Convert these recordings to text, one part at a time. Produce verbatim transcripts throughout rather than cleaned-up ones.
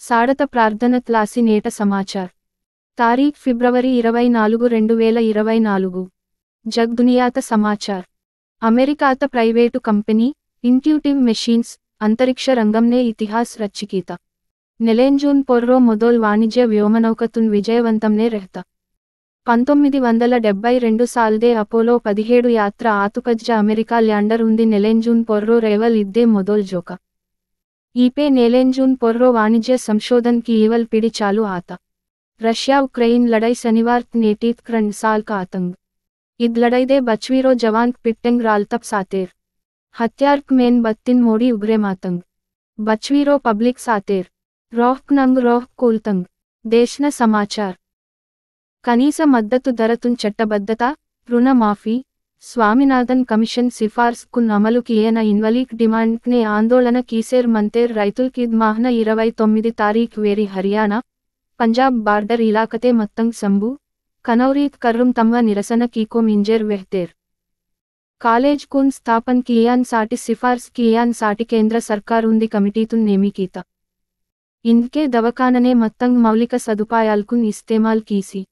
साडत प्रार्थनत लासी नेट समाचार। तारीख फिब्रवरी इरवै नालुगु, रेंडु वेल इरवै नालुगु। जग दुनियात समाचार। अमेरिकात private company Intuitive Machines अंतरिक्ष रंगमने इतिहास रच्चिकीत। नेलेंजून पोर्रो मोदोल वाणिज्य व्योमनौकतुन विजयवंतमने रहता। पंतोम्मिदि वंदल डेब्बै रेंडु साल्दे अपोलो पदिहेडु यात्रा आतुपज्ज अमेरिका lander उंदी नेलेंजून पोर्रो रेवल इद्दे मोदोल जोका। ईपे नेलेंजून पोर्रो वाणिज्य संशोधन कीवल पिड़ी चालू आता। रशिया उक्रेन लड़ाई शनिवार नेटीत क्रंड साल का आतंग। इद लड़ाई दे बचवीरो जवान पिट्टेंग रालतप सातेर। हत्यार मेन बत्तिन मोड़ी उग्रे मातंग। बचवीरो public सातेर। रोहक नंग रोहक कूलतंग। देशना समाचार। कनीस मद्दतु धरतुन चट्टबद्धता, ऋण माफी, स्वामीनाथन commission सिफार्स कुन अमलु कियन इन्वलीक demand ने आंदोलन कीसेर मंतेर रैतुल किद माहन इरवै तोम्मिदि तारीख वेरी हरियाणा, पंजाब border इलाकते मत्तंग संबु, कनौरीत कर्रुम तम्व निरसन कीकोम इंजेर वेहतेर। College कुन स्थापन कियान साटी सिफार्स कियान साटी केंद्र सरकार उंदी committee तुन नेमी कीता। इनके दवाखानने मत्तंग मौलिक सदुपायालकुन इस्तेमाल कीसी।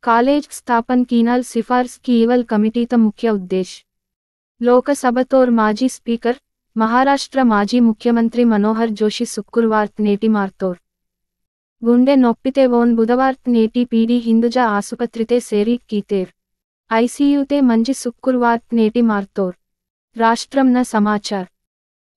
College स्थापन कीनाल सिफार्स कीवल committee त मुख्य उद्देश। लोकसभा तोर माजी speaker, महाराष्ट्र माजी मुख्यमंत्री मनोहर जोशी शुक्रवार नेटी मारतोर। गुंडे नोप्पिते वोन बुधवार नेटी पीडी हिंदुजा आसुपत्रिते सेरी कीतेर। ICU ते मंजी शुक्रवार नेटी मारतोर। राष्ट्रम न समाचार।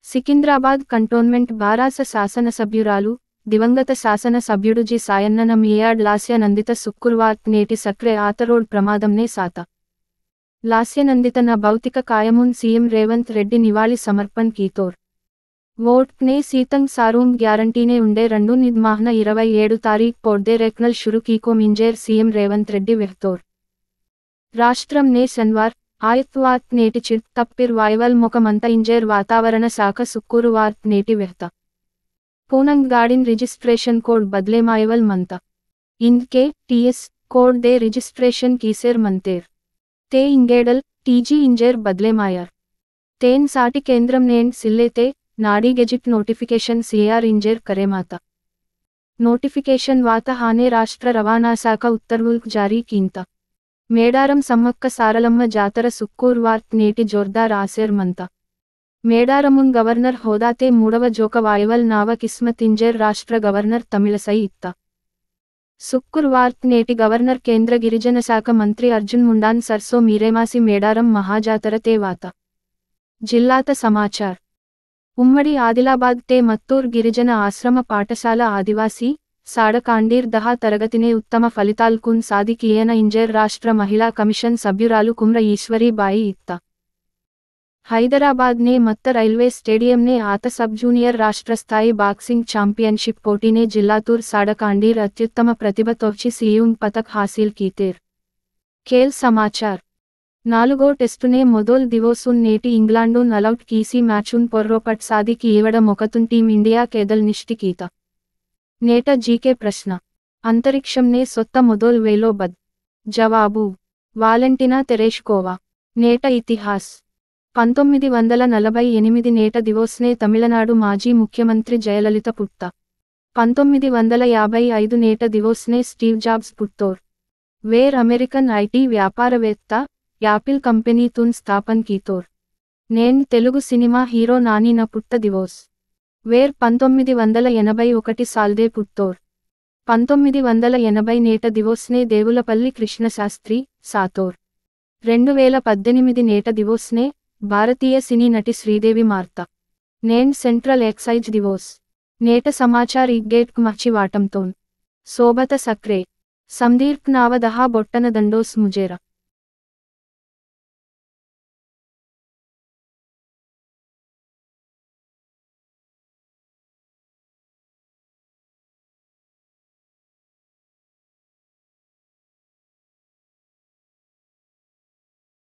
सिकिंद्राबाद कंटोन्मेंट बारास शासनसभ्युरालु, दिवंगत शासनसभ्युडु जि सायन्नन मियाड लास्य नंदित शुक्रवार नेटी सक्रे आत रोड प्रमादमने साता। लास्य नंदित न भौतिक कायमुन सीएम रेवंत रेड्डी निवाळी समर्पण कीतोर। वोट ने सीतंग सारूंग guarantee ने उंडे रंडु निद माहन इरवै एडु तारीख पोड्दे रेक्नल शुरू कीकोम इंजेर सीएम रेवंत रेड्डी वेहतोर। राष्ट्रम ने शनिवार, आयत्वात नेटि चिट तप्पिर वायवल मोकमंत इंजेर वातावरण शाख शुक्रवार नेटि वेहता। पूनंग गाड़िन registration code बदले मायवल मंत। इंदके TS code दे registration कीसेर मंतेर। ते इंगेडल TG इंजेर बदले मायर। तेन साटी केंद्रम नेंड सिल्ले ते नाडी gazette notification सीआर इंजेर करे माता। Notification वाता हाने राष्ट्र रवाणा शाखा उत्तर्वुल्क जारी कींता। मेडारम सम्मक्क सारलम्म जातर सुक्कूर्वार्त नेटी जोरदार आसेर मंता। मेडारमुन गवर्नर होदाते मूडव जोक वायवल नाव किस्मत इंजेर राष्ट्र गवर्नर तमिलसई इत्ता। सुक्कुरवार्त नेटी गवर्नर केंद्र गिरिजन शाख मंत्री अर्जुन मुंडान सरसो मीरेमासी मेडारम महाजातर ते वाता। जिल्लात समाचार। उम्मडी आदिलाबाद ते मत्तूर गिरिजन आश्रम पाठशाला आदिवासी साडकांडीर दहा तरगतिने उत्तम फलितालकुन साधि कियन इंजेर राष्ट्र महिला कमिशन सभ्युरालु कुम्र ईश्वरी बाई इत्ता। हैदराबाद ने मत्त रैल्वे स्टेडियम ने आत सब जूनियर राष्ट्र स्थायी boxing championship पोटी ने जिल्लातूर साडकांडीर अत्युत्तम प्रतिभा तोची सीयुंग पतक हासिल कीतेर। खेल समाचार। नालुगो टेस्टुने मोदोल दिवोसुन नेटी इंग्लैंडुन अलौट कीसी मैचुन पोर्रोपट सादी कीवड मोकतुन टीम इंडिया केदल निष्टि कीता। नेट जीके प्रश्न। अंतरिक्षमने सोत्त मोदोल वेलो बद। जवाबु। वालेंटिना तेरेश्कोवा। नेट इतिहास। पंतोम्मिदि वंदल नलबई एनिमिदि नेट दिवोसने तमिलनाडु माजी मुख्यमंत्री जयललित पुट्ट। पंतोम्मिदि वंदल याबई ऐदु नेट दिवोसने स्टीव जॉब्स पुट्टोर। वेर अमेरिकन आईटी व्यापारवेत्त, यापिल कंपनी तुन स्थापन कीतोर। नेन तेलुगु सिनेमा हीरो नानी न पुट्ट दिवोस। वेर पंतोम्मिदि वंदल एनबई ओकटि साल्दे पुट्टोर। पंतोम्मिदि वंदल एनबई नेट दिवोसने देवुलपल्ली कृष्णशास्त्री, सातोर। रेंडु वेल पद्देनिमिदि नेट दिवोसने, भारतीय सिनी नटी श्रीदेवी मार्ता। नेन सेंट्रल एक्साइज दिवोस। नेट समाचार इग्गेट मची वाटमतोन। सोबत सक्रे। समदीर्क नाव दहा बोट्टन दंडोस मुजेरा।